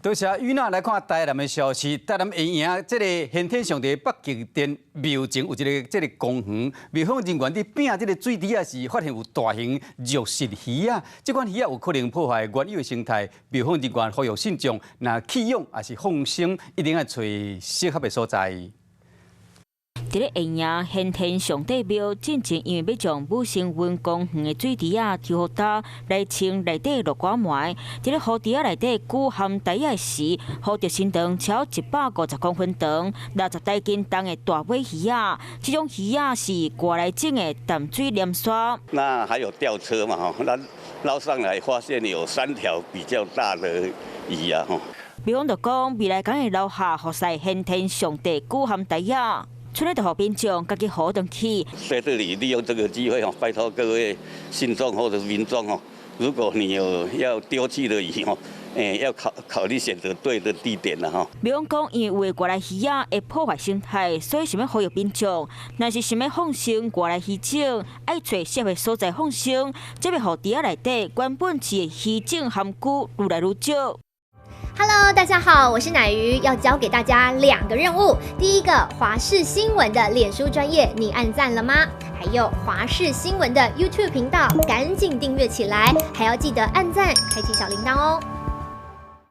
多謝雨娜。來看台南的消息，台南下營這个玄天上帝北極殿廟前有一个這个公園，廟方人員佇摒這个水池仔時，發現有大型肉食魚仔，這款魚仔有可能破壞原有的生態。廟方人員呼籲信眾，若棄養抑是放生，一定愛揣適合的所在。佇咧下營玄天上帝廟進前，因為欲將武成雲公園的水池仔抽予焦來清內底落瓜糜，佇咧河池仔內底久含袋仔時，予著身長超150公分長、60台斤重的大尾魚仔。這種魚仔是外來種的淡水鯰鯊。那還有吊車嘛？吼，那撈上來發現有三條比較大的魚啊！吼。廟方就講，未來將會留下予世玄天上帝久含袋仔。村里就予民眾家己予轉去。在這裡利用這個機會，拜託各位信眾或者民眾哦，如果你有要丟棄的魚哦，要考慮選擇對的地點啦吼。廟方講，因為有的外來魚仔會破壞生態，所以想欲呼籲民眾，若是想欲放生外來魚種，愛揣適合所在放生，才袂予池仔內底原本飼的魚種含龜愈來愈少。 Hello，大家好，我是乃瑜，要教給大家兩個任務。第一個，華視新聞的臉書專頁，你按讚了嗎？還有華視新聞的 YouTube 頻道，趕緊訂閱起來，還要記得按讚，開啟小鈴鐺哦。